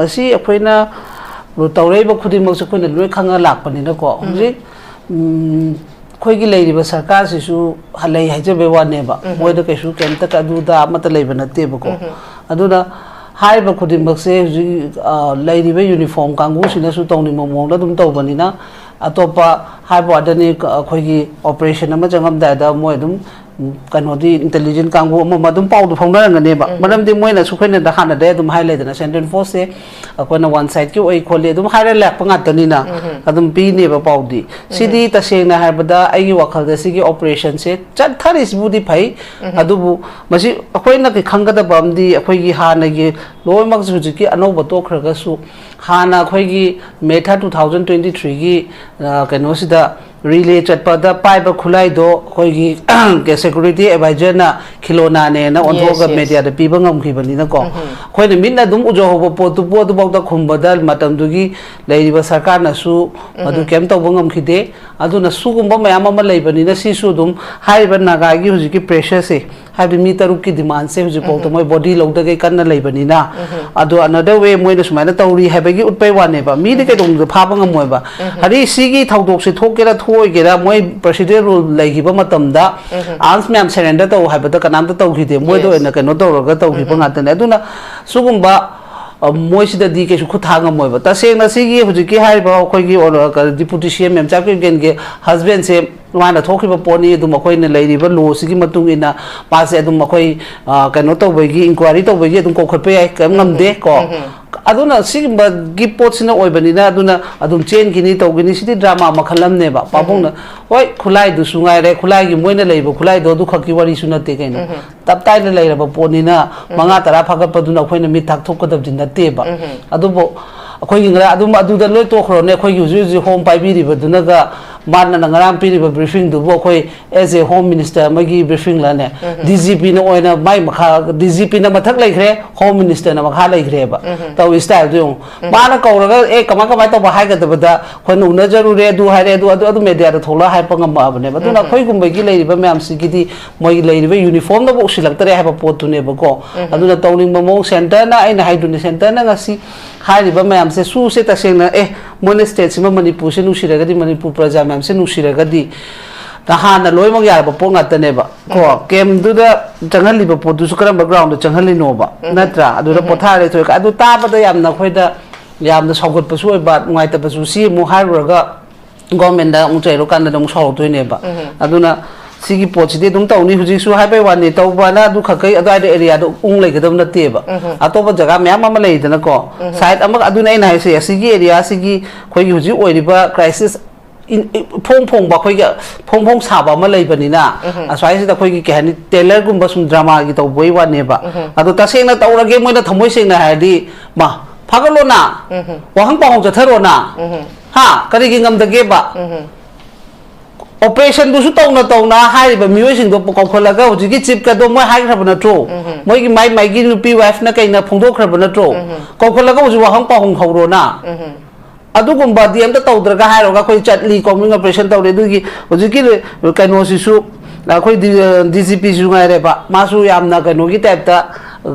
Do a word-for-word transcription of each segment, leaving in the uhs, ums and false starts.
ꯑꯁꯤ ꯑꯩꯈꯣꯏꯅ ꯇꯧꯔꯛꯏꯕ ꯈꯨꯗꯤꯡꯃꯛꯁꯦ ꯑꯩꯈꯣꯏꯅ ꯂꯣꯏ ꯈꯪꯉ ꯂꯥꯛꯄꯅꯤꯅꯀꯣ꯫ ꯎꯝ꯫ ꯍꯧꯖꯤꯛ, ꯎꯝ, ꯑꯩꯈꯣꯏꯒꯤ ꯂꯩꯔꯤꯕ ꯁꯔꯀꯥꯔꯁꯤꯁꯨ ꯂꯩ ꯍꯥꯏꯖꯕꯩ ꯋꯥꯅꯦꯕ, ꯎꯝ꯫ ꯃꯣꯏꯗ ꯀꯩꯁꯨ ꯀꯩꯝꯇ ꯑꯗꯨꯗ ꯑꯃꯠꯇ ꯂꯩꯕ ꯅꯠꯇꯦꯕꯀꯣ꯫ ꯎꯝ꯫ ꯑꯗꯨꯅ ꯍꯥꯏꯔꯤꯕ ꯈꯨꯗꯤꯡꯃꯛꯁꯦ ꯍꯧꯖꯤꯛ, ꯑ, ꯂꯩꯔꯤꯕ ꯌꯨꯅꯤꯐꯣꯔꯝ ꯀꯥꯡꯕꯨꯁꯤꯅꯁꯨ ꯇꯧꯅꯤꯡꯕ ꯃꯑꯣꯡꯗ ꯑꯗꯨꯝ ꯇꯧꯕꯅꯤꯅ, ꯑꯇꯣꯞꯄ ꯍꯥꯏꯕ ꯋꯥꯗꯅꯤ, ꯑꯩꯈꯣꯏꯒꯤ ꯑꯣꯄꯔꯦꯁꯟ ꯑꯃ ꯆꯪꯉꯝꯗꯥꯏꯗ ꯃꯣꯏ ꯑꯗꯨꯝ ꯎꯝ, ꯀꯩꯅꯣꯗꯤ, ꯏꯟꯇꯦꯂꯤꯖꯦꯟ ꯀꯥꯡꯕꯨ ꯑꯃ ꯑꯃ ꯑꯗꯨꯝ ꯄꯥꯎꯗꯨ ꯐꯥꯎꯅꯔꯝꯒꯅꯦꯕ꯫ ꯎꯝ꯫ ꯃꯔꯝꯗꯤ ꯃꯣꯏꯅꯁꯨ ꯑꯩꯈꯣꯏꯅ ꯍꯥꯟꯅꯗꯩ ꯑꯗꯨꯝ ꯍꯥꯏ ꯂꯩꯗꯅ, ꯁꯦꯟꯇ꯭ꯔꯦꯜ ꯐꯣꯔꯁꯁꯦ ꯑꯩꯈꯣꯏꯅ ꯋꯥꯟ ꯁꯥꯏꯗꯀꯤ ꯑꯣꯏ ꯈꯣꯠꯂꯤ ꯑꯗꯨꯝ ꯍꯥꯏꯔ ꯂꯥꯛꯄ ꯉꯥꯛꯇꯅꯤꯅ, ꯎꯝ꯫ ꯑꯗꯨꯝ ꯄꯤꯅꯦꯕ ꯄꯥꯎꯗꯤ꯫ ꯎꯝ꯫ ꯁꯤꯗꯤ ꯇꯁꯦꯡꯅ ꯍꯥꯏꯔꯕꯗ ꯑꯩꯒꯤ ꯋꯥꯈꯜꯗ ꯁꯤꯒꯤ ꯑꯣꯄꯔꯦꯁꯟꯁꯦ ꯆꯠꯊꯔꯤꯁꯤꯕꯨꯗꯤ ꯐꯩ, ꯎꯝ꯫ ꯑꯗꯨꯕꯨ ꯃꯁꯤ ꯑꯩꯈꯣꯏꯅ ꯈꯪꯒꯗꯕ ꯑꯃꯗꯤ, ꯑꯩꯈꯣꯏꯒꯤ ꯍꯥꯟꯅꯒꯤ ꯂꯣꯏꯅꯃꯛꯁꯨ ꯍꯧꯖꯤꯛꯀꯤ ꯑꯅꯧꯕ ꯇꯣꯛꯈ꯭ꯔꯒꯁꯨ, ꯍꯥꯟꯅ ꯑꯩꯈꯣꯏꯒꯤ ꯃꯦ ꯊꯥꯔꯠ ꯇꯨ ꯊꯥꯎꯖꯟ ꯇ꯭ꯋꯦꯟꯇꯤ ꯊ꯭ꯔꯤꯒꯤ, ꯑ, ꯀꯩꯅꯣꯁꯤꯗ, ꯔꯤꯂꯦ ꯆꯠꯄꯗ ꯄꯥꯏꯕ ꯈꯨꯠꯂꯥꯏꯗꯣ ꯑꯩꯈꯣꯏꯒꯤ ꯁꯦꯀ꯭ꯌꯨꯔꯤꯇꯤ ꯑꯦꯗꯚꯥꯏꯖꯔꯅ ꯈꯤꯂꯣꯅꯥꯅꯦꯅ ꯑꯣꯟꯊꯣꯛꯑꯒ, ꯌꯦꯁ, ꯌꯦꯁ꯫ ꯃꯦꯗꯤꯌꯥꯗ ꯄꯤꯕ ꯉꯝꯈꯤꯕꯅꯤꯅꯀꯣ꯫ ꯎꯝ꯫ ꯑꯩꯈꯣꯏꯅ ꯃꯤꯠꯅ ꯑꯗꯨꯝ ꯎꯖꯍꯧꯕ ꯄꯣꯠꯇꯨ, ꯄꯣꯠꯇꯨꯐꯥꯎꯗ ꯈꯨꯝꯕꯗ ꯃꯇꯝꯗꯨꯒꯤ ꯂꯩꯔꯤꯕ ꯁꯔꯀꯥꯔꯅꯁꯨ ꯃꯗꯨ, ꯎꯝ, ꯀꯩꯝ ꯇꯧꯕ ꯉꯝꯈꯤꯗꯦ꯫ ꯑꯗꯨꯅ ꯁꯤꯒꯨꯝꯕ ꯃꯌꯥꯝ ꯑꯃ ꯂꯩꯕꯅꯤꯅ ꯁꯤꯁꯨ ꯑꯗꯨꯝ ꯍꯥꯏꯔꯤꯕ ꯅꯥꯒꯥꯒꯤ ꯍꯧꯖꯤꯛꯀꯤ ꯄ꯭ꯔꯦꯁꯔꯁꯦ, ꯍꯥꯏꯕꯗꯤ ꯃꯤ ꯇꯔꯨꯛꯀꯤ ꯗꯤꯃꯥꯟꯁꯦ ꯍꯧꯖꯤꯛꯐꯥꯎꯗ, ꯎꯝ, ꯃꯣꯏ ꯕꯣꯗꯤ ꯂꯧꯗꯒꯩ ꯀꯟꯅ ꯂꯩꯕꯅꯤꯅ, ꯎꯝ, ꯑꯗꯣ another way ꯃꯣꯏꯅ ꯁꯨꯃꯥꯏꯅ ꯇꯧꯔꯤ ꯍꯥꯏꯕꯒꯤ ꯎꯠꯄꯩ ꯋꯥꯅꯦꯕ꯫ ꯃꯤꯗꯤ, ꯎꯝ, ꯀꯩꯗꯧꯅꯨꯡꯗ ꯐꯥꯕ ꯉꯝꯃꯣꯏꯕ꯫ ꯎꯝ꯫ ꯍꯥꯏꯗꯤ ꯁꯤꯒꯤ ꯊꯧꯗꯣꯛꯁꯦ ꯊꯣꯛꯀꯦꯔꯥ ꯊꯣꯛꯑꯣꯏꯒꯦꯔꯥ, ꯃꯣꯏ ꯄ꯭ꯔꯣꯁꯤꯗ꯭ꯌꯨꯔ ꯔꯨꯜ ꯂꯩꯈꯤꯕ ꯃꯇꯝꯗ, ꯎꯝ, ꯑꯥꯔꯝꯁ ꯃꯌꯥꯝ ꯁꯔꯦꯟꯗꯔ ꯇꯧ ꯍꯥꯏꯕꯗ ꯀꯅꯥꯝꯇ ꯇꯧꯈꯤꯗꯦ, ꯃꯣꯏꯗ, ꯌꯦꯁ, ꯑꯣꯏꯅ ꯀꯩꯅꯣ ꯇꯧꯔꯒ ꯇꯧꯈꯤꯕ, ꯎꯝ, ꯉꯥꯛꯇꯅꯦ꯫ ꯑꯗꯨꯅ ꯁꯤꯒꯨꯝꯕ, ꯑ, ꯃꯣꯏꯁꯤꯗꯗꯤ ꯀꯩꯁꯨ ꯈꯨꯠ ꯊꯥ ꯉꯝꯃꯣꯏꯕ꯫ ꯇꯁꯦꯡꯅ ꯁꯤꯒꯤ ꯍꯧꯖꯤꯛꯀꯤ ꯍꯥꯏꯔꯤꯕ ꯑꯩꯈꯣꯏꯒꯤ, ꯑ, ꯀ-, ꯗꯤꯄꯨꯇꯤ ꯁꯤ ꯑꯦꯝ ꯃꯦꯝꯆꯥ ꯀꯤꯔꯟꯒꯤ ꯍꯁꯕꯦꯟꯁꯦ ꯃꯥꯅ ꯊꯣꯛꯈꯤꯕ ꯄꯣꯠꯅꯤ꯫ ꯑꯗꯨꯝ ꯑꯩꯈꯣꯏꯅ ꯂꯩꯔꯤꯕ ꯂꯣꯁꯤꯒꯤ ꯃꯇꯨꯡ ꯏꯟꯅ ꯃꯥꯁꯦ ꯑꯗꯨꯝ ꯑꯩꯈꯣꯏ, ꯑ, ꯀꯩꯅꯣ ꯇꯧꯕꯒꯤ, ꯏꯟꯀ꯭ꯋꯥꯏꯔꯤ ꯇꯧꯕꯒꯤ ꯑꯗꯨꯝ ꯀꯧꯈꯠꯄ ꯌꯥꯏ, ꯀꯔꯤꯝ ꯉꯝꯗꯦ ꯀꯣ꯫ ꯎꯝ, ꯎꯝ꯫ ꯑꯗꯨꯅ ꯁꯤꯒꯨꯝꯕꯒꯤ ꯄꯣꯠꯁꯤꯅ ꯑꯣꯏꯕꯅꯤꯅ, ꯑꯗꯨꯅ ꯑꯗꯨꯝ ꯆꯦꯟꯈꯤꯅꯤ, ꯇꯧꯈꯤꯅꯤ, ꯁꯤꯗꯤ ꯗ꯭ꯔꯃꯥ ꯃꯈꯜ ꯑꯃꯅꯦꯕ꯫ ꯎꯝ, ꯎꯝ꯫ ꯄꯥꯕꯨꯡꯅ, ꯍꯣꯏ, ꯈꯨꯠꯂꯥꯏꯗꯨꯁꯨ ꯉꯥꯏꯔꯦ, ꯈꯨꯠꯂꯥꯏꯒꯤ ꯃꯣꯏꯅ ꯂꯩꯕ ꯈꯨꯠꯂꯥꯏꯗꯣ ꯑꯗꯨꯈꯛꯀꯤ ꯋꯥꯔꯤꯁꯨ ꯅꯠꯇꯦ ꯀꯩꯅꯣ꯫ ꯎꯝ, ꯎꯝ꯫ ꯇꯞ ꯇꯥꯏꯅ ꯂꯩꯔꯕ ꯄꯣꯠꯅꯤꯅ, ꯎꯝ, ꯃꯉꯥ ꯇꯔꯥ ꯐꯥꯒꯠꯄꯗꯨꯅ ꯑꯩꯈꯣꯏꯅ ꯃꯤꯠ ꯊꯥꯛꯊꯣꯛꯀꯗꯕꯗꯤ ꯅꯠꯇꯦꯕ꯫ ꯎꯝ, ꯎꯝ꯫ ꯑꯗꯨꯕꯨ ꯑꯩꯈꯣꯏꯒꯤ ꯉꯔꯥꯡ ꯑꯗꯨꯝ ꯑꯗꯨꯗ ꯂꯣꯏ ꯇꯣꯛꯈ꯭ꯔꯣꯅꯦ, ꯑꯩꯈꯣꯏꯒꯤ ꯍꯧꯖꯤꯛ ꯍꯧꯖꯤꯛ ꯍꯣꯝ ꯄꯥꯏꯕꯤꯔꯤꯕꯗꯨꯅꯒ ꯃꯥꯅ ꯉꯔꯥꯡ ꯄꯤꯔꯤꯕ ꯕ꯭ꯔꯤꯐꯤꯡꯗꯨꯕꯨ ꯑꯩꯈꯣꯏ as a home minister ꯑꯃꯒꯤ ꯕ꯭ꯔꯤꯐꯤꯡꯂꯅꯦ? ꯗꯤ ꯖꯤ ꯄꯤꯅ ꯑꯣꯏꯅ ꯃꯥꯏ ꯃꯈꯥ, ꯗꯤ ꯖꯤ ꯄꯤꯅ ꯃꯊꯛ ꯂꯩꯈ꯭ꯔꯦ, ꯍꯣꯝ ꯃꯤꯅꯤꯁꯇꯔꯅ ꯃꯈꯥ ꯂꯩꯈ꯭ꯔꯦꯕ꯫ ꯇꯧꯔꯤ ꯁ꯭ꯇꯥꯏꯜꯗꯨ ꯌꯦꯡꯉꯨ꯫ ꯃꯥꯅ ꯀꯧꯔꯒ, "ꯑꯦ, ꯀꯃꯥꯏ, ꯀꯃꯥꯏ ꯇꯧꯕ?" ꯍꯥꯏꯒꯗꯕꯗ, "ꯑꯩꯈꯣꯏꯅ ꯎꯅꯖꯔꯨꯔꯦ, ꯑꯗꯨ ꯍꯥꯏꯔꯦ, ꯑꯗꯨ, ꯑꯗꯨ, ꯑꯗꯨ ꯃꯦꯗꯤꯌꯥꯗ ꯊꯣꯛꯂꯛꯑ ꯍꯥꯏꯕ ꯉꯝꯃꯛꯑꯕꯅꯦꯕ"꯫ ꯑꯗꯨꯅ ꯑꯩꯈꯣꯏꯒꯨꯝꯕꯒꯤ ꯂꯩꯔꯤꯕ ꯃꯌꯥꯝꯁꯤꯒꯤꯗꯤ ꯃꯣꯏꯒꯤ ꯂꯩꯔꯤꯕ ꯌꯨꯅꯤꯐꯣꯔꯝꯗꯕꯨ ꯎꯁꯤꯜꯂꯛꯇꯔꯦ ꯍꯥꯏꯕ ꯄꯣꯠꯇꯨꯅꯦꯕꯀꯣ꯫ ꯑꯗꯨꯅ ꯇꯧꯅꯤꯡꯕ ꯃꯑꯣꯡ, ꯁꯦꯟꯇꯔꯅ, ꯑꯩꯅ ꯍꯥꯏꯗꯨꯅꯤ, ꯁꯦꯟꯇꯔꯅ ꯉꯁꯤ ꯍꯥꯏꯔꯤꯕ ꯃꯌꯥꯝꯁꯦ, ꯁꯨꯁꯦ ꯇꯁꯦꯡꯅ, ꯑꯦ, ꯃꯣꯏꯅ ꯁ꯭ꯇꯦꯠꯁꯤꯃ, ꯃꯅꯤꯄꯨꯔꯁꯦ ꯅꯨꯡꯁꯤꯔꯒꯗꯤ, ꯃꯅꯤꯄꯨꯔ ꯄ꯭ꯔꯖꯥ ꯃꯌꯥꯝꯁꯦ ꯅꯨꯡꯁꯤꯔꯒꯗꯤ, ꯅꯍꯥꯟꯅ ꯂꯣꯏꯅꯃꯛ ꯌꯥꯔꯕ ꯄꯣꯠ ꯉꯥꯛꯇꯅꯦꯕ ꯀꯣ꯫ ꯀꯦꯝꯗꯨꯗ ꯆꯪꯍꯜꯂꯤꯕ ꯄꯣꯠꯇꯨꯁꯨ ꯀꯔꯝꯕ ꯒ꯭ꯔꯥꯎꯟꯗ ꯆꯪꯍꯜꯂꯤꯅꯣꯕ? ꯅꯠꯇ꯭ꯔꯥ? ꯑꯗꯨꯗ ꯄꯣꯊꯥꯔ ꯂꯩꯊꯣꯛꯑꯦ꯫ ꯑꯗꯨ ꯇꯥꯕꯗ ꯌꯥꯝꯅ ꯑꯩꯈꯣꯏꯗ ꯌꯥꯝꯅ ꯁꯥꯎꯒꯠꯄꯁꯨ ꯑꯣꯏꯕ, ꯅꯨꯡꯉꯥꯏꯇꯕꯁꯨ꯫ ꯁꯤ ꯑꯃꯨꯛ ꯍꯥꯏꯔꯨꯔꯒ ꯒꯣꯔꯃꯦꯟꯗ ꯑꯃꯨꯛ ꯆꯩꯔꯨꯀꯥꯟꯗ ꯑꯃꯨꯛ ꯁꯥꯎꯔꯛꯇꯣꯏꯅꯦꯕ꯫ ꯑꯗꯨꯅ ꯁꯤꯒꯤ ꯄꯣꯠꯁꯤꯗꯤ ꯑꯗꯨꯝ ꯇꯧꯅꯤ꯫ ꯍꯧꯖꯤꯛꯁꯨ ꯍꯥꯏꯕꯩ ꯋꯥꯅꯤ, ꯇꯧꯕꯅ ꯑꯗꯨ ꯈꯛꯀꯩ ꯑꯗꯨꯋꯥꯏꯗ ꯑꯦꯔꯤꯌꯥꯗ ꯎꯪ ꯂꯩꯒꯗꯕ ꯅꯠꯇꯦꯕ꯫ ꯑꯇꯣꯞꯄ ꯖꯒꯥ ꯃꯌꯥꯝ ꯑꯃ ꯂꯩꯗꯅꯀꯣ꯫ ꯁꯥꯏꯠ ꯑꯃꯒ, ꯑꯗꯨꯅ ꯑꯩꯅ ꯍꯥꯏꯁꯦ, ꯑꯁꯤꯒꯤ ꯑꯦꯔꯤꯌꯥꯁꯤꯒꯤ ꯑꯩꯈꯣꯏꯒꯤ ꯍꯧꯖꯤꯛ ꯑꯣꯏꯔꯤꯕ ꯀ꯭ꯔꯥꯏꯁꯤꯁ ꯏ-, ꯏ-, ꯐꯣꯡ ꯐꯣꯡꯕ ꯑꯩꯈꯣꯏꯒꯤ ꯐꯣꯡ ꯐꯣꯡ ꯁꯥꯕ ꯑꯃ ꯂꯩꯕꯅꯤꯅ, ꯑꯁ꯭ꯋꯥꯏꯁꯤꯗ ꯑꯩꯈꯣꯏꯒꯤ, ꯀꯩ ꯍꯥꯏꯅꯤ, ꯇꯦꯂꯔꯒꯨꯝꯕ ꯁꯨꯝ ꯗ꯭ꯔꯃꯥꯒꯤ ꯇꯧꯕꯒꯤ ꯋꯥꯅꯦꯕ꯫ ꯑꯗꯣ ꯇꯁꯦꯡꯅ ꯇꯧꯔꯒꯦ, ꯃꯣꯏꯅ ꯊꯃꯣꯏ ꯁꯦꯡꯅ ꯍꯥꯏꯔꯗꯤ, "ꯃꯥ, ꯐꯥꯒꯠꯂꯣꯅ, ꯋꯥꯍꯪ ꯄꯥꯎꯍꯪ ꯆꯠꯊꯔꯣꯅ, ꯍꯥ, ꯀꯔꯤꯒꯤ ꯉꯝꯗꯒꯦꯕ?" ꯑꯣꯄꯔꯦꯁꯟꯗꯨꯁꯨ ꯇꯧꯅ ꯇꯧꯅ ꯍꯥꯏꯔꯤꯕ ꯃꯤꯑꯣꯏꯁꯤꯡꯗꯣ ꯀꯧꯈꯠꯂꯒ, ꯍꯧꯖꯤꯛꯀꯤ ꯆꯤꯞꯀꯗꯣ ꯃꯣꯏ ꯍꯥꯏꯈ꯭ꯔꯕ ꯅꯠꯇ꯭ꯔꯣ? ꯃꯣꯏꯒꯤ ꯃꯥꯏ ꯃꯥꯏꯒꯤ ꯅꯨꯄꯤ ꯋꯥꯏꯐꯅ ꯀꯩꯅ ꯐꯣꯡꯗꯣꯛꯈ꯭ꯔꯕ ꯅꯠꯇ꯭ꯔꯣ? ꯀꯧꯈꯠꯂꯒ ꯍꯧꯖꯤꯛ ꯋꯥꯍꯪ ꯄꯥꯎꯍꯪ ꯍꯧꯔꯣꯅ꯫ ꯑꯗꯨꯒꯨꯝꯕꯗꯤ ꯑꯝꯇ ꯇꯧꯗ꯭ꯔꯒ ꯍꯥꯏꯔꯒ ꯑꯩꯈꯣꯏ ꯆꯠꯂꯤ, ꯀꯣꯃꯤꯡ ꯑꯣꯄꯔꯦꯁꯟ ꯇꯧꯔꯦ꯫ ꯑꯗꯨꯒꯤ ꯍꯧꯖꯤꯛꯀꯤ ꯀꯩꯅꯣꯁꯤꯁꯨ, ꯑꯩꯈꯣꯏ ꯗꯤ-, ꯗꯤ ꯖꯤ ꯄꯤꯁꯨ ꯉꯥꯏꯔꯦꯕ, ꯃꯥꯁꯨ ꯌꯥꯝꯅ ꯀꯩꯅꯣꯒꯤ ꯇꯥꯏꯞꯇ,